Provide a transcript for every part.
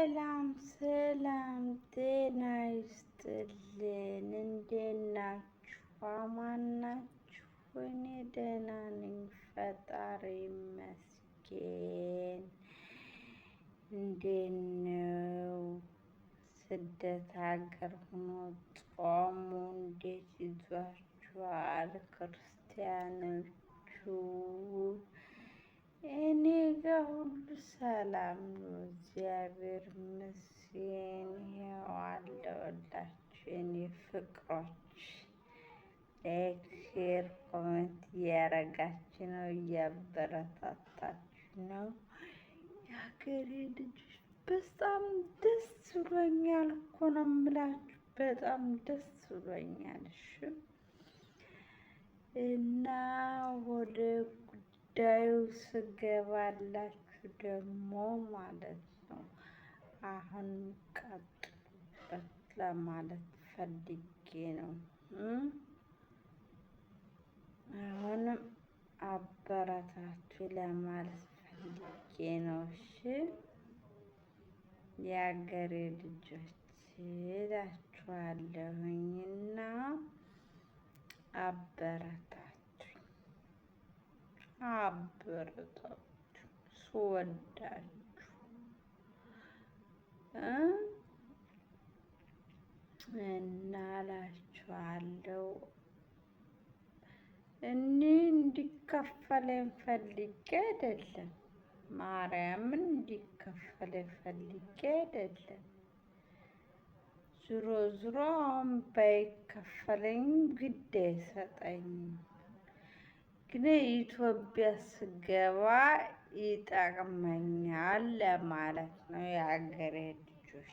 ሰላም ሰላም፣ ጤና ይስጥልን። እንዴት ናችሁ? አማን ናችሁ? እኔ ደህና ነኝ፣ ፈጣሪ ይመስገን። እንዴት ነው ስደት ሀገር ሆኖ ጾሙ እንዴት ይዟችኋል ክርስቲያኖቹ? እኔ ጋ ሁሉ ሰላም ነው፣ እግዚአብሔር ይመስገን። ይኸው አለሁላችሁ የኔ ፍቅሮች። Like፣ share፣ comment እያረጋችሁ ነው፣ እያበረታታችሁ ነው። የሀገሬ ልጆች በጣም ደስ ብሎኛል እኮ ነው የምላችሁ። በጣም ደስ ብሎኛል። እሺ እና ወደ ጉዳዩ ስገባላችሁ ደግሞ ማለት ነው አሁን ቀጥሉበት ለማለት ፈልጌ ነው። አሁንም አበረታቱ ለማለት ፈልጌ ነው። እሺ የአገሬ ልጆች እላችኋለሁኝና አበረታቱኝ፣ አበረታቱኝ ስወዳችሁ እና እላችኋለሁ። እኔ እንዲከፈለኝ ፈልጌ አይደለም፣ ማርያምን እንዲከፈለኝ ፈልጌ አይደለም። ዙሮ ዙሮ አሁን ባይከፈለኝም ግድ አይሰጠኝም። ግን ኢትዮጵያ ስገባ ይጠቅመኛል ለማለት ነው የአገሬ ልጆች።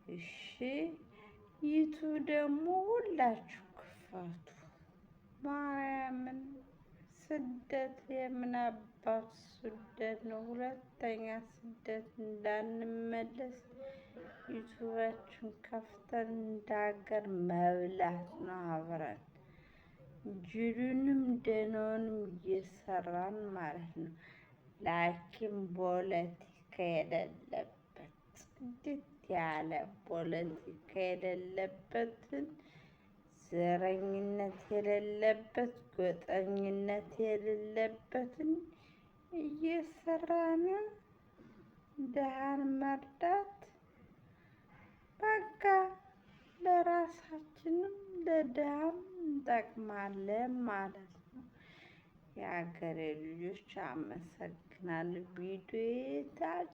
እሺ YouTube ደግሞ ሁላችሁ ክፈቱ። ማርያምን ስደት የምን አባቱ ስደት ነው? ሁለተኛ ስደት እንዳንመለስ YouTube ኣችን ከፍተን እንደ ሀገር መብላት ነው። አብረን ጅሉንም ደህናውንም እየሰራን ማለት ነው። ላኪን ፖለቲካ የሌለበት ጽድት ያለ ፖለቲካ የሌለበትን ዘረኝነት የሌለበት ጎጠኝነት የሌለበትን እየሰራን ድሃን መርዳት በቃ ለራሳችንም ለድሃም እንጠቅማለን ማለት ነው። የሀገሬ ልጆች አመሰግናለሁ። ቪዲዮ